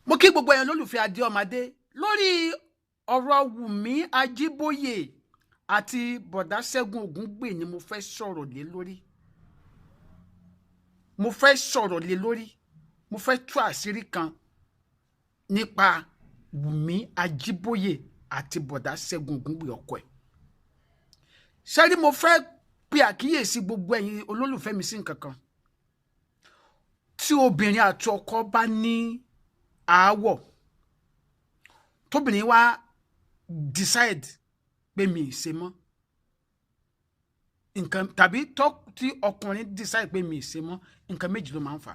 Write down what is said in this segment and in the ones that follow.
Mo kí gbogbo ẹ̀yin olólùfẹ́ Adéọmọdé lórí ọ̀rọ̀ Wùmí Ajíbóyè àti bọ̀dá Ṣẹ́gun Ògúngbè ni mo fẹ́ sọ̀rọ̀ lé lórí. Mo fẹ́ sọ̀rọ̀ lé lórí. Mo fẹ́ tú àṣírí kan nípa Wùmí Ajíbóyè àti bọ̀dá Ṣẹ́gun Ògúngbè ọkọ ẹ̀. Ṣẹ́rí, mo fẹ́ pe àkíyèsí gbogbo ẹ̀yin olólùfẹ́ mi sí nǹkan kan. Tí obìnrin àti ọkọ bá ní aáwọ̀, tóbìnrin wá decide pé mi ì ṣe mọ́ nǹkan, tàbí tí ọkùnrin decide pé mi ì ṣe mọ́, nǹkan méjì ló máa ń fà.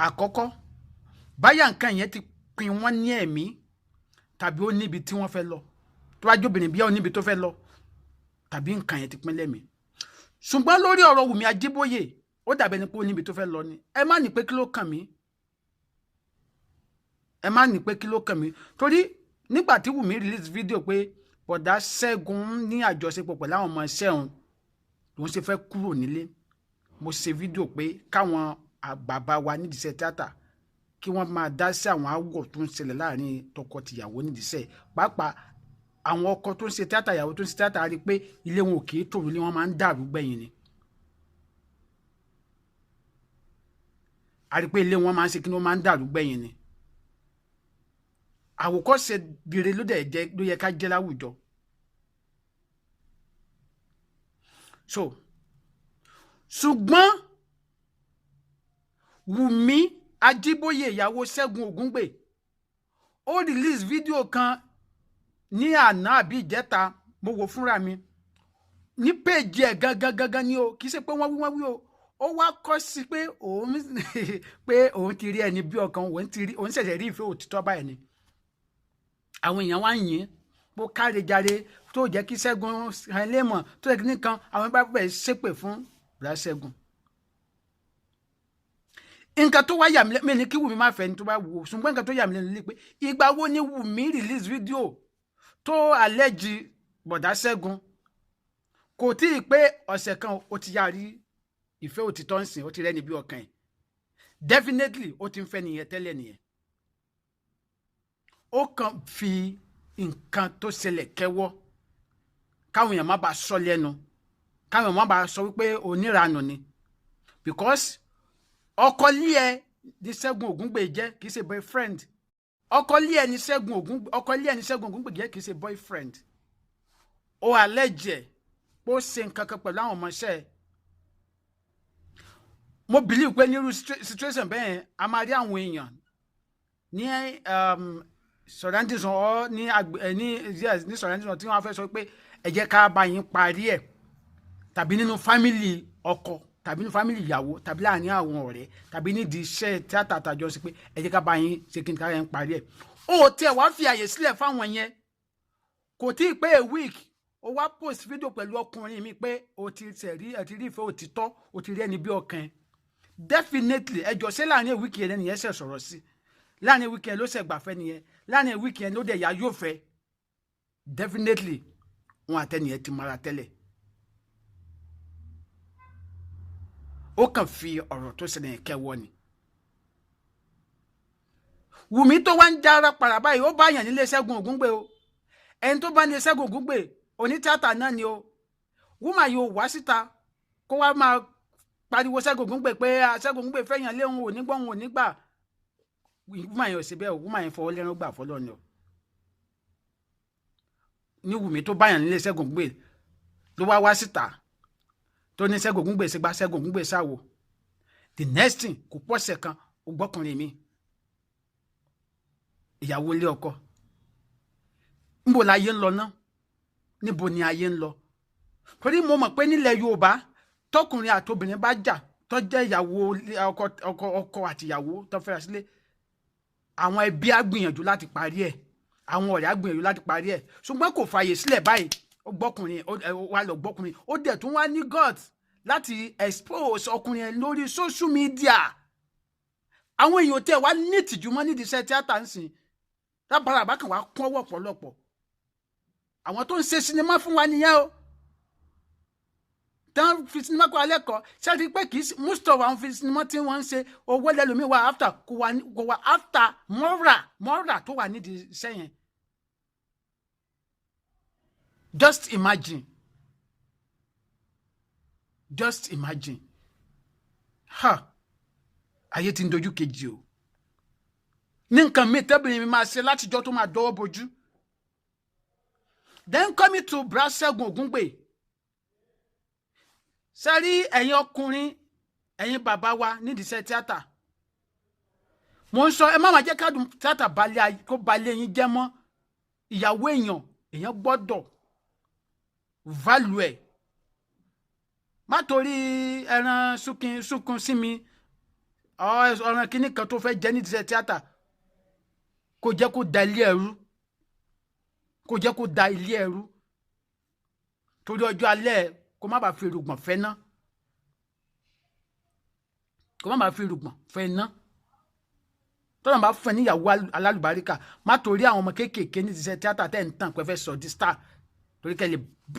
Àkọ́kọ́, báyà nǹkan yẹn ti pin wọ́n ní ẹ̀mí, tàbí ó níbi tí wọ́n fẹ́ lọ. Tó bá jóbìnrin, bí ó níbi tó fẹ́ lọ, tàbí nǹkan yẹn ti pin lẹ́mìí. Ṣùgbọ́n lórí ọ̀rọ̀ Wùmí Ajíbóyè, ó dàbí ẹni pé ó níbi tó fẹ́ lọ ni. Ẹ má ní pé kí ló kàn mí, ẹ má ní pé kí ló kàn mí, torí nígbà tí Wùmí release video pé bọ̀dá Ṣẹ́gun ní àjọṣepọ̀ pẹ̀lú àwọn ọmọ iṣẹ́ òun, lòun ṣe fẹ́ kúrò nílé, mo ṣe fídíò pé káwọn àgbààgbà wa nídìí iṣẹ́ tíátà kí wọ́n máa dá sí àwọn aáwọ̀ tó ń ṣẹlẹ̀ láàrin tọkọ-tìyàwó nídìí iṣẹ́, pàápàá àwọn ọkọ tó ń ṣe tíátà, ìyàwó tó ń ṣe tíátà. Rí i pé ilé wọn ò kì í tòrò, ilé wọn máa ń dàrú gbẹ̀yìn ni. A rí i pé ilé wọn máa ń ṣe kí ni, wọ́n máa ń dàrú gbẹ̀yìn ni. Àwòkọ́ṣe rere ló dẹ̀ jẹ́ ló yẹ ká jẹ́ láwùjọ. So ṣùgbọ́n Wùmí Ajíbóyè, ìyàwó Ṣẹ́gun Ògúngbè, ó release fídíò kan ní àná àbí ìjẹta. Mo wò fúnra mi ní péèjì ẹ̀ gangan gangan ni o. Kì í ṣe pé wọ́n wí, wọ́n wí o. Ó wá kọ́ sí pé òun pé òun ti rí ẹni bí ọkàn òun, ti rí òun ṣẹ̀ṣẹ̀ rí ìfẹ́ òtítọ́ báyìí ni. Àwọn èèyàn wá ń yìn bó káre jàre, tó jẹ́ kí Ṣẹ́gun ẹlẹ́mọ̀ tó yẹ kí nìkan. Àwọn bá bẹ̀rẹ̀ ṣépè fún bùrá Ṣẹ́gun. Nǹkan tó wá yà mí lẹ́nu ní kí Wùmí má fẹ́ ni tó bá wù ú, ṣùgbọ́n nǹkan tó yà mí lẹ́nu ni pé ìgbà wo ni Wùmí release video tó àlẹ́jì bọ̀dá Ṣẹ́gun? Kò tí ì pé ọ̀sẹ̀ kan, ó ti yá rí ìfẹ́ òtítọ́ ń sìn, ó ti rẹ́ni bí ọkàn ẹ̀. Definitely, ó ti ń fẹ́ nìyẹn tẹ́lẹ̀ nìyẹn. Ó kàn fi nǹkan tó ṣẹlẹ̀ kẹ́wọ́, káwọn èèyàn má bàa sọ lẹ́nu, káwọn èèyàn má bàa sọ wípé oníranù ni, because ọkọ lé ẹ ní Ṣẹ́gun Ògúngbè jẹ́, kì í ṣe boyfriend. Ọkọ lé ẹ ní Ṣẹ́gun Ògúngbè jẹ́, kì í ṣe boyfriend. Ó allege pé ó ṣe nǹkan kan pẹ̀lú àwọn ọmọọṣẹ́ ẹ̀. Mo believe pé nírú situation bẹ́ẹ̀, a máa rí àwọn èèyàn ní surroundings ọ ní agbe ní, yes, ní surroundings tí wọ́n á fẹ́ sọ pé ẹ jẹ́ ká bá yín parí ẹ̀, tàbí nínú family ọkọ, tàbí nínú family ìyàwó, tàbí láàrin àwọn ọ̀rẹ́, tàbí nídìí iṣẹ́ tíátà àtàjọ sí pé ẹ jẹ́ ká bá yín ṣe kí n ká yín parí ẹ̀. Ó tiẹ̀ wá fi àyè sílẹ̀ fáwọn yẹn. Kò tí ì pé a week, ó wá post video pẹ̀lú ọkùnrin mi pé o ti tẹ̀ rí ẹ ti rí ìfẹ́ òtítọ́, o ti rí ẹni bí ọkàn ẹ. Definitely, ẹjọ́ ṣé láàrin a week yẹn nìyẹn ṣe sọ̀rọ̀ sí? Láàrin a week yẹn ló ṣe gbàfẹ́ nìyẹn? Láàrin a week yẹn ló dẹ̀ yá yóò fẹ́? Definitely, wọn àtẹnìyẹn ti mara tẹ́lẹ̀. Ó kàn fi ọ̀rọ̀ tó ṣẹlẹ̀ yẹn kẹ́wọ́ ni. Wùmí tó wá ń jára para báyìí, ó bá yàn nílé Ṣẹ́gun Ògúngbè o. Ẹni tó bá ní Ṣẹ́gun Ògúngbè, onítìátà náà ni o. Wúmà yóò wá síta kó wá máa pariwo Ṣẹ́gun Ògúngbè pé Ṣẹ́gun Ògúngbè fẹ́yàn lé òun, ò ní gbọ́, òun ò ní gbà. Wúmà yẹn ò sí bẹ́ẹ̀ o. Wúmà yẹn fọwọ́ lẹ́rán gbà fọlọ́ ni o. Ní Wùmí tó bá yàn nílé Ṣẹ́gun Ògúngbè ló wá wá síta tó ní Ṣẹ́gun Ògúngbè sígbà, Ṣẹ́gun Ògúngbè sáwo. The next thing, kò pọ̀sẹ̀ kan, ó gbọ́kùnrin mi, ìyàwó ilé ọkọ. Níbo la ayé ń lọ náà? Níbo ni ayé ń lọ? Torí mo mọ̀ pé nílẹ̀ Yorùbá, tọkùnrin àti obìnrin bá jà, tó jẹ́ ìyàwó ọkọ, ọkọ àti ìyàwó tó fẹ́ra sílé, àwọn ẹbí á gbìyànjú láti parí ẹ̀, àwọn ọ̀rẹ́ á gbìyànjú láti parí ẹ̀. Ṣùgbọ́n kò fààyè sílẹ̀ báyìí, ó gbọ́kùnrin, ó wá lọ gbọ́kùnrin. Ó dẹ̀ tún wá ní gut láti expose ọkùnrin yẹn lórí social media. Àwọn èèyàn tẹ̀ wá ní ìtìjú mọ́ nídìí iṣẹ́ tíátà ń sìn. Lábàrà bákan wá kún ọwọ́ ọ̀pọ̀lọpọ̀ àwọn tó ń ṣe sinimá fún wa nìyẹn o. Tán fi sinimá kọ́ alẹ́ kọ́ ṣé ti pé kì í most of àwọn fi sinimá tí wọ́n ń ṣe, owó lẹ́lòmíì wà after, kò wà after moral tó wà nídìí iṣẹ́ yẹn. Just imagine, just imagine. Ha, ayé ti ń dojú kejì o. Ní nǹkan mi tẹ́bìrì mi máa ṣe látijọ́ tó máa dọ́wọ́ bojú. Then coming to Bra Ṣẹ́gun Ògúngbè, sẹ́rí ẹ̀yin ọkùnrin, ẹ̀yin bàbá wa nídìí iṣẹ́ tíátà, mo ń sọ, ẹ má máa jẹ́ kádùn tíátà balẹ̀ kó balẹ̀ yín jẹ́ mọ́. Ìyàwó èèyàn, èèyàn gbọ́dọ̀ value ẹ̀. Má torí ẹran súnkin súnkun sí mi, ọ̀ràn kínní kan tó fẹ́ jẹ́ nídìí iṣẹ́ tíátà, kó jẹ́ kó da ilé ẹrú, kó jẹ́ kó da ilé ẹrú, torí ọjọ́ alẹ́, kó má bàa fi èrògbọ̀n fẹ́ ná, kó má bàa fi èrògbọ̀n fẹ́ ná. Tọ́lá bá fún ẹ níyàwó alálùbáríkà, má torí àwọn ọmọ kéékèèké ní iṣẹ́ tíátà tẹ́ ń tàn pé fẹ́ sọ di star, torí kẹ́lẹ̀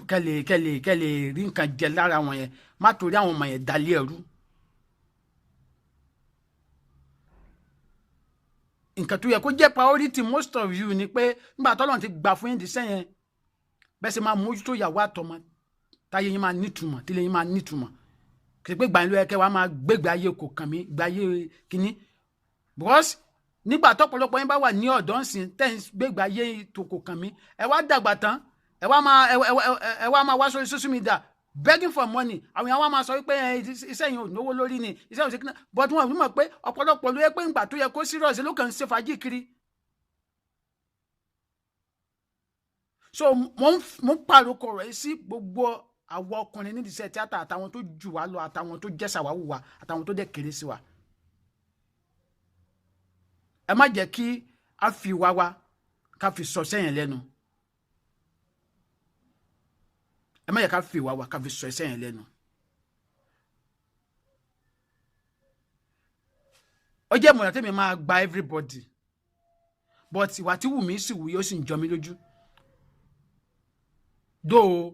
kẹ́lẹ̀ kẹ́lẹ̀ kẹ́lẹ̀ rí nǹkan jẹ lára wọn yẹn, má torí àwọn ọmọ yẹn dalé ẹrú. Nǹkan tó yẹ kó jẹ́ priority most of you ni pé nígbà tọ́lọ́run ti gbà fún yín díṣẹ́ yẹn, bẹ́ẹ̀ sì máa mójútó ìyàwó àtọmọ, táyé yín máa nítumọ̀, tílé yín máa nítumọ̀. Kì í pé gbàyìn ló yẹ kẹ́ wàá máa gbégbé ayé kò kàn mí, gbé ayé kínní, because nígbà tọ́pọ̀lọpọ̀ yín bá wà ní ọ̀dọ́ ńsìn tẹ́ ń gbégbé ayé tó kò kàn mí, ẹ wá dàgbà tán, ẹ wá máa wá sórí social media begging for money. Àwọn èèyàn wá máa sọ wípé iṣẹ́ yẹn ò náwó lórí ni, iṣẹ́ ò ṣe kí, but wọn ò ní mọ̀ pé ọ̀pọ̀lọpọ̀ ló yẹ pé ńgbà tó yẹ kó serious ló kàn ń ṣe fàájì kiri. So mo ń pàrokò rẹ̀ sí gbogbo àwọn ọkùnrin nídìí iṣẹ́ tíátà, àtàwọn tó jù wá lọ, àtàwọn tó jẹ́ sàwáwù wa, àtàwọn tó dẹ̀ kéré sí wa. Ẹ má jẹ́ kí a fi wá wa ká fi sọ sẹ́yìn lẹ́nu. Ẹ má jẹ́ ká fi wá wa ká fi sọ sẹ́yìn lẹ́nu. Ó jẹ́ ìmọ̀ràn tẹ́mi máa gba everybody, but ìwà tí wù mí sì wù yóò sì ń jọ mí lójú. Dóò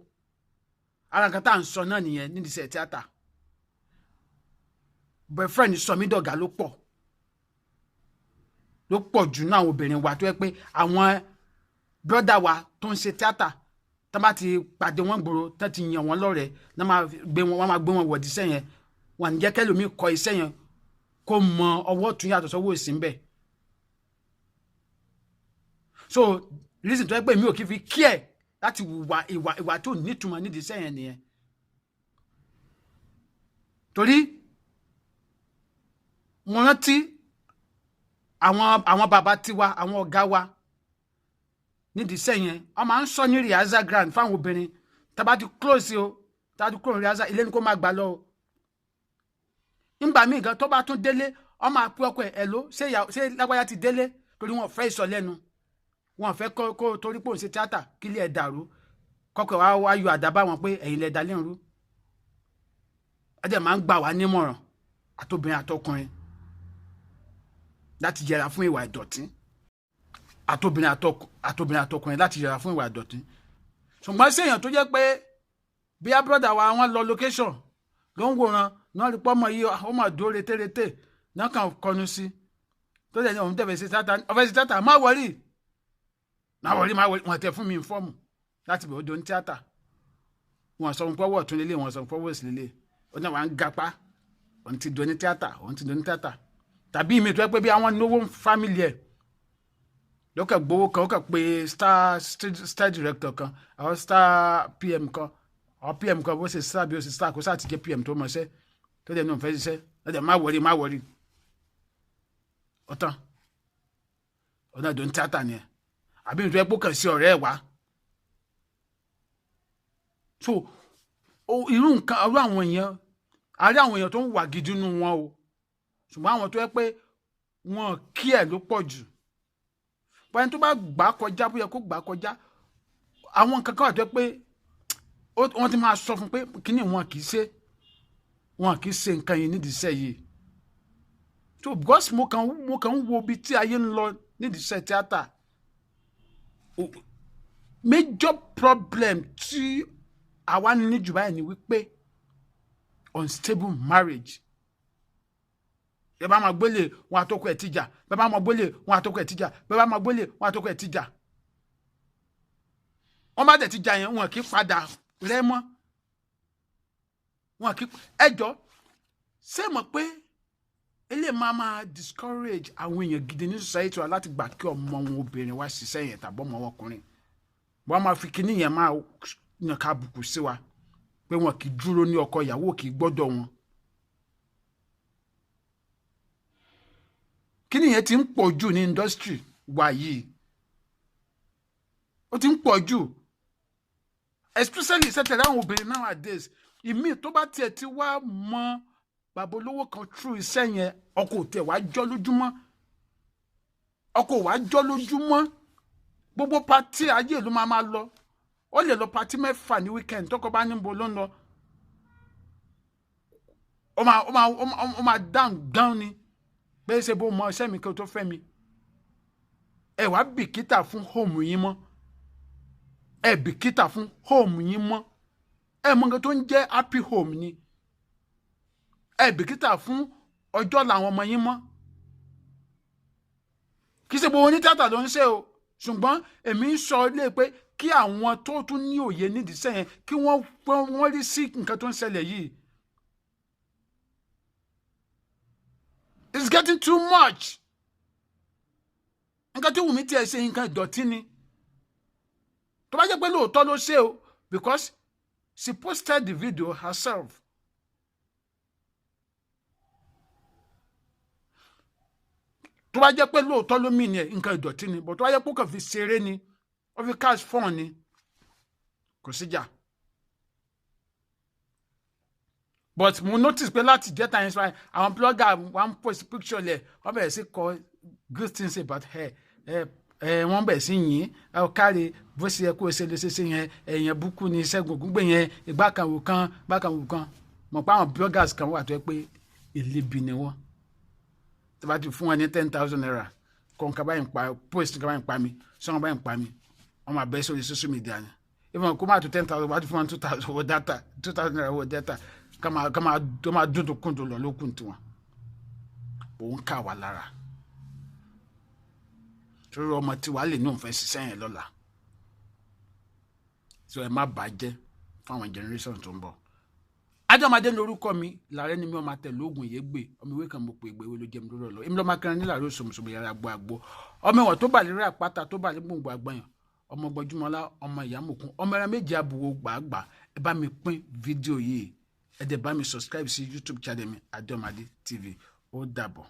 ara nǹkan tá à ń sọ náà nìyẹn nídìí iṣẹ́ tíátà. Boyfriend sọ mí dọ̀gá ló pọ̀, ló pọ̀ jù náà. Àwọn obìnrin wa tó yẹ pé àwọn brọ́dà wa tó ń ṣe tíátà, tó bá ti pàdé wọn gbòòrò, tó ti yàn wọ́n lọ́rẹ̀ẹ́ náà, máa gbé wọn, wọ́n máa gbé wọn wọ̀dí iṣẹ́ yẹn. Wọn ní jẹ́ kẹ́lòmíì kọ́ iṣẹ́ yẹn, kó mọ ọwọ́ tún yàtọ̀ sọ́wọ́ òsì ń bẹ̀. So reason tó yẹ pé mi ò kí fi kí ẹ̀ láti wùwà ìwà tó nítumọ̀ nídìí iṣẹ́ yẹn nìyẹn, torí mo rántí àwọn bàbá tiwa, àwọn ọ̀gá wa nídìí iṣẹ́ yẹn, wọ́n máa ń sọ ní rehearsal ground fáwọn obìnrin, tá bá ti close o, tá a ti kúrò ní rehearsal, ilé ni kó máa gbà lọ o. Ńgbà míì gan, tó bá tún délé, wọ́n máa pé ọkọ ẹ̀ ló ṣé lágbájá ti délé, torí wọn fẹ́ ìsọlẹ́nu, wọn fẹ́ kó torí pé òun ṣe tíátà kílé ẹ̀ dàrú, kọ́kọ́ wa wá yọ àdá bá wọn pé ẹ̀yin lẹ dalé ń rú. Ẹ dẹ̀ máa ń gbà wá nímọ̀ràn, àtobìnrin àtọkùnrin, láti yẹra fún ìwà ìdọ̀tí, àtobìnrin àtọkùnrin, láti yẹra fún ìwà ìdọ̀tí. Ṣùgbọ́n séèyàn tó jẹ́ pé bíyà brother wa, wọn lọ location, ló ń wòran náà, rí pọ́mọ yìí, ó mà dúró rétérété náà, kàn kọnu sí, tó dẹ̀ ní òun tẹ̀fẹ̀ sí tíátà, ọ̀fẹ́ sí tíátà, má worry, má worry, má worry. Wọn tẹ fún mi fọ́ọ̀mù láti bẹ̀ ó do ní tíátà. Wọn sọ fún pọ́wọ́ ọ̀tún lélẹ̀, wọn sọ fún pọ́wọ́ òsì lélẹ̀, ó náà wà ń gapá, òun ti do ní tíátà, òun ti do ní tíátà. Tàbí ìmì tó yẹ pé bí àwọn náwó family ẹ̀ lókè gbowó kan, ó kàn pé star director kan, àwọn star PM kan, àwọn PM kan, bó ṣe star bí ó ṣe star, kó sáà ti jẹ́ PM tó mọṣẹ́, tó dẹ̀ ní òun fẹ́ ṣiṣẹ́, ó dẹ̀ má worry, má worry, ọ̀tán ọ̀nà ìdó ní tíátà ni ẹ̀, àbí ìtú ẹ̀ pọ̀ kàn sí ọ̀rẹ́ ẹ̀ wá. So irú nǹkan irú àwọn èèyàn, a rí àwọn èèyàn tó ń wà gidi nínú wọn o, ṣùgbọ́n àwọn tó yẹ pé wọn kí ẹ̀ ló pọ̀ jù. Pẹ̀lú tó bá gbà kọjá bóyá kó gbà kọjá, àwọn nǹkan kan wà tó yẹ pé wọ́n ti máa sọ fún pé kíní wọn kì í ṣe, wọn kì í ṣe nǹkan yìí nídìí iṣẹ́ yìí. So because mo kàn ń wo ibi tí ayé ń lọ nídìí iṣẹ́ tíátà, major problem tí àwa ní jù báyìí ni wípé Unstable marriage. Ẹ bá máa gbélé wọn àtọkọ ẹ̀ tìjà, bẹ́ẹ̀ bá máa gbélé wọn àtọkọ ẹ̀ tìjà, bẹ́ẹ̀ bá máa gbélé wọn àtọkọ ẹ̀ tìjà. Wọ́n bá dẹ̀ ti jà yẹn, wọn kì í padà rẹ́ mọ́. Wọn kì í ẹjọ́ ṣé mọ̀ pé eléyìí máa discourage àwọn èèyàn gidi ní society wa láti gbà kí ọmọ wọn obìnrin wá ṣiṣẹ́ yẹn tàbí ọmọ wọn ọkùnrin. Wọ́n máa fi kíní yẹn máa yàn ká àbùkù sí wa pé wọn kì í dúró ní ọkọ ìyàwó, kì í gbọ́dọ̀ wọn. Kíní yẹn ti ń pọ̀ jù ní industry wa yìí, ó ti ń pọ̀ jù, especially ṣẹ̀tẹ̀lẹ̀ àwọn obìnrin nowadays. Ìmíì tó bá tiẹ̀ ti wá mọ bàbá olówó kan through iṣẹ́ yẹn, ọkọ ò tiẹ̀ wá jọ́ lójúmọ́, ọkọ ò wá jọ́ lójúmọ́. Gbogbo party ayé ló máa lọ. Ó lè lọ party 6 ní weekend. Tọkọ bá níbo ló ń lọ, ó máa down down ni bẹ́ẹ̀ ṣe bó mọ iṣẹ́ mi kí o tó fẹ́ mi. Ẹ wá bìkítà fún home yín mọ́, ẹ bìkítà fún home yín mọ́. Ẹ mọ nǹkan tó ń jẹ́ happy home ni. Ẹ bìkítà fún ọjọ́ làwọn ọmọ yín mọ́. Kì í ṣe gbogbo onítìátà ló ń ṣe o, ṣùgbọ́n èmi ń sọ lé pé kí àwọn tó tún ní òye nídìí sẹ́yìn kí wọ́n rí sí nǹkan tó ń ṣẹlẹ̀ yìí. It's getting too much. Nǹkan tí Wùmí tiẹ̀ ṣe, nǹkan ìdọ̀tí ni. Tó bá jẹ́ pé lóòótọ́ ló ṣe o, because she posted the video herself. Tó bá jẹ́ pé lóòótọ́ ló mì ní ẹ̀, nǹkan ìdọ̀tí ni, but tó bá jẹ́ pé ó kàn fi ṣeré ni, ó fi cash fún ni, kò síjà. But mo notice pé láti jẹ́ta yẹn sọ, àwọn blogger wọ́n post picture lẹ̀, wọ́n bẹ̀rẹ̀ sí kọ good things about her. Ẹ wọ́n bẹ̀rẹ̀ sí yìn ẹ káre, bó ṣe yẹ kó ṣe lè ṣe ṣe yẹn, ẹ̀yàn búkú ni Ṣẹ́gun Ògúngbè yẹn, ìgbà kan wò kan, ìgbà kan wò kan. Mọ̀ pé àwọn bloggers kan wà tó yẹ pé ìlébi ni wọ́n. Tí bá ti fún wọn ní 10,000 naira, kọ́ nǹkan báyìí ń pa, post nǹkan báyìí ń pa mi, sọ́n báyìí ń pa mi, wọ́n máa bẹ́ sórí social media ni. Even kó má tó 10,000, wọ́n á ti fún wọn 2,000 owó data, 2,000 naira owó data, ká máa tó máa dúndùn kúndùn lọ lókun tiwọn. Òun kà wá lára torí ọmọ tiwa lè ní òun fẹ́ ṣiṣẹ́ yẹn lọ́la. So ẹ má bàjẹ́ fáwọn generation tó ń bọ̀. Adéọmọdé ní orúkọ mi, làárẹ̀ ni mi, ọmọ àtẹ lóògùn ìyégbè, ọmọ ìwé kan mo pè ìgbéwé ló jẹ́ mi lórí ọ̀lọ́. Èmi lọ́mọ akẹrin nílàrí òṣòmùsòmù yàrá àgbo àgbo, ọmọ ìwọ̀n tó bà lérí àpáta tó bà lé gbòǹgbò àgbọ̀yàn, ọmọ gbajúmọ̀lá, ọmọ ìyàmùkún, ọmọ ẹran méjì àbúwò gbàgbà. Ẹ bá mi pín fídíò yìí, ẹ dẹ̀ bá mi subscribe sí YouTube channel mi, Adéọmọdé TV. Ó dàbọ̀.